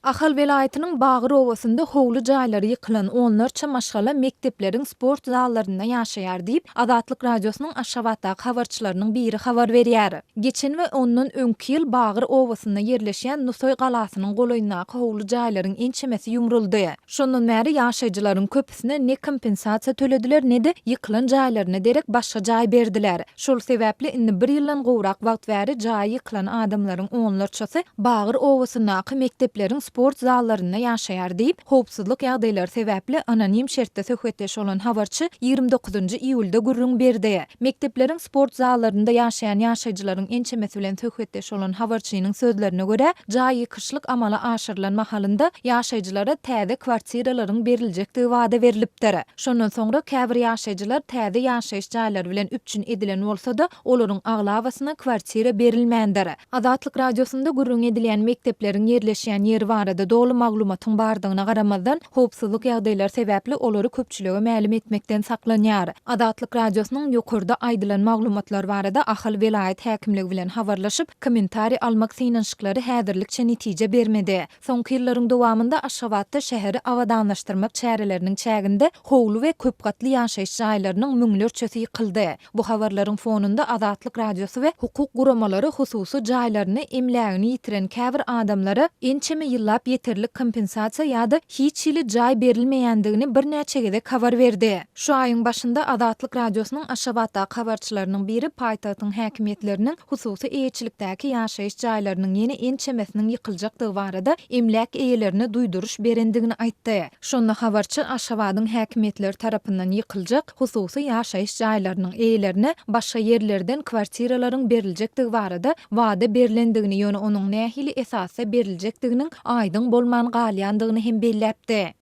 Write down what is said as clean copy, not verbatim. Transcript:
Ahal welaýatynyň Bagyr obasynda howly jaýlary ýykylan onlarça maşgala mekdepleriň sport zallarynda ýaşaýar diýip, Azatlyk Radiosynyň Aşgabatdaky habarçylarynyň biri habar berýär. Geçen we ondan öňki ýyl Bagyr obasynda ýerleşýän Nusaý galasynyň golaýyndaky howly jaýlaryň ençemesi ýumruldy. Şondan bäri ýaşaýjylaryň köpüsine ne kompensasiýa tölediler, ne-de ýykylan jaýlaryna derek başga jaý berdiler. Şol sebäpli indi bir ýyldan gowrak wagt bäri jaýy ýykylan adamlaryň onlarçasy Bagyr obasyndaky mekdepleriň sport zallarynda ýaşaýar diýip, howpsuzlyk ýagdaýlary sebäpli anonim şertde söhbetdeş bolan habarçy 29 iýulda gürrüň berdi. Mekdepleriň sport zallarynda ýaşaýan ýaşaýjylaryň ençemesi bilen söhbetdeş bolan habarçynyň sözlerine görä, jaý ýykyşlyk amala aşyrylan mahalynda ýaşaýjylara täze kwartiralaryň beriljekdigi wada berlipdir. Şondan soňra käbir ýaşaýjylar täze ýaşaýyş jaýlary bilen üpjün edilen bolsa-da, olaryň aglabasyna kwartira berilmändir. Azatlyk Radiosynda gürrüňi edilýän mekdepleriň ýerleşýän ýeri barada doly maglumatyň bardygyna garamazdan, howpsuzlyk ýagdaýlary sebäpli olary köpçülige mälim etmekden saklanýar. Azatlyk Radiosynyň ýokarda aýdylan maglumatlar barada Ahal welaýat häkimligi bilen habarlaşyp, kommentariý almak synanyşyklary häzirlikçe netije bermedi. Soňky ýyllaryň dowamynda Aşgabatda şäheri abadanlaşdyrmak çäreleriniň çäginde howly we köpgatly ýaşaýyş jaýlarynyň müňlerçesi ýykyldy. Bu habarlaryň fonunda Azatlyk Radiosy we hukuk guramalary hususy jaýlaryny, emlägini ýitiren käbir adamlara ençeme ýyllap ýeterlik kompensasiýa ýa-da hiç hili jaý berilmeýändigini birnäçe gezek habar berdi. Şu aýyň başynda Azatlyk Radiosynyň Aşgabatdaky habarçylarynyň biri paýtagtyň häkimiýetleriniň hususy eýeçilikdäki ýaşaýyş jaýlarynyň ýene ençemesiniň ýykyljakdygy barada emläk eýelerine duýduryş berendigini aýtdy. Şonda habarçy Aşgabadyň häkimiýetleri tarapyndan ýykyljak hususy ýaşaýyş jaýlarynyň eýelerine başga ýerlerden kwartiralaryň beriljekdigi barada wada berlendigini, ýöne onuň nähili esasda beriljekdiginiň aýdyň bolman galýandygyny hem belläpdi.